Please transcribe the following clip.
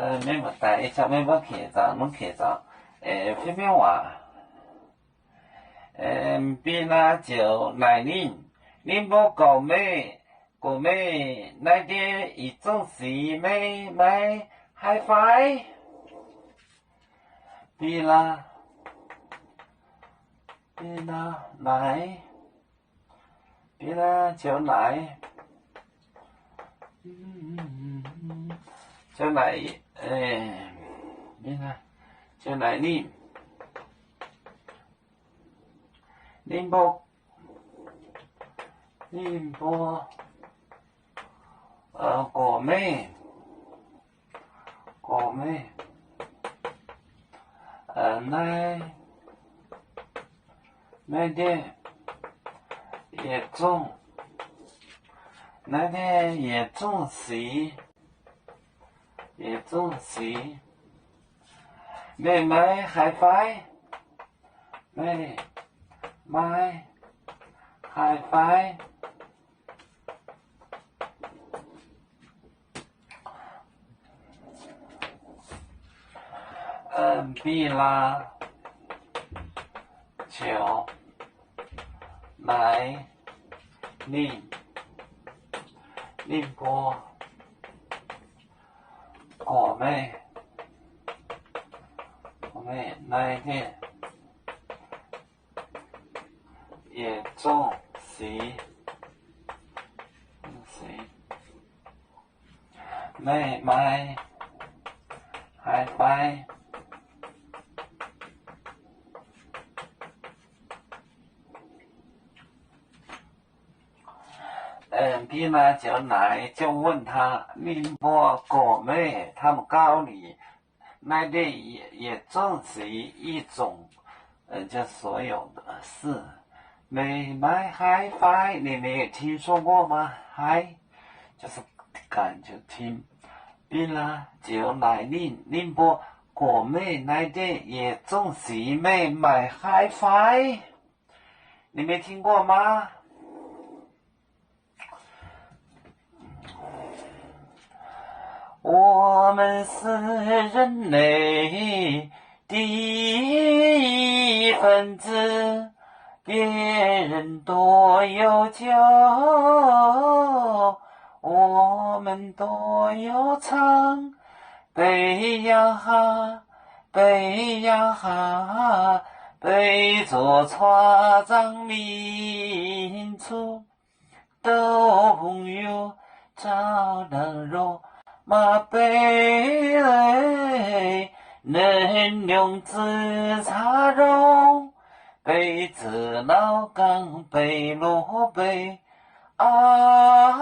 Maiv maaih daaih, maiv mbuo qiex zaux, mbuo qiex zaux, fiev miuv waac. Mbinaa ziouc naaic ninh, ninh mbuo gorqv-meih, gorqv-meih naaiv ndiev yietc zungv sic meih maiv haih fai? Mbinaa, mbinaa naaic, mbinaa ziouc naaic, ziouc naaic, ziouc naaic ninh, ninh mbuo, ninh mbuo gorqv-meih, gorqv-meih naaiv, naaiv ndiev yietc zungv, naaiv ndiev yietc zungv sic, yietc zungv sic, meih maiv haih fai? Meih maiv haih fai? Mbinaa ziouc naaic ninh, ninh mbuo gorqv-meih, gorqv-meih naaiv ndiev yietc zungv sic, meih maiv haih fai? Mbinaa ziouc naaic, ziouc wuonh taux ninh mbuo gorqv-meih, 他们告你, naaiv ndiev yietc zungv sic, 一种, 就所有的事, meih maiv haih fai? 你们有听说过吗？ Haih, 就是感觉听. Mbinaa ziouc naaic ninh, ninh mbuo gorqv-meih naaiv ndiev yietc zungv sic meih maiv haih fai? 你们听过吗？ 我们是人类的一份子，别人都有酒，我们都有唱。杯呀哈，杯呀哈，杯中错张民族。 Douh hungh youh caux ndau-ndorh maaih beiv, ninh nyungc ziex caax ndorm, beiv ziepc nauz gangh, beiv luoqc beiv aqv.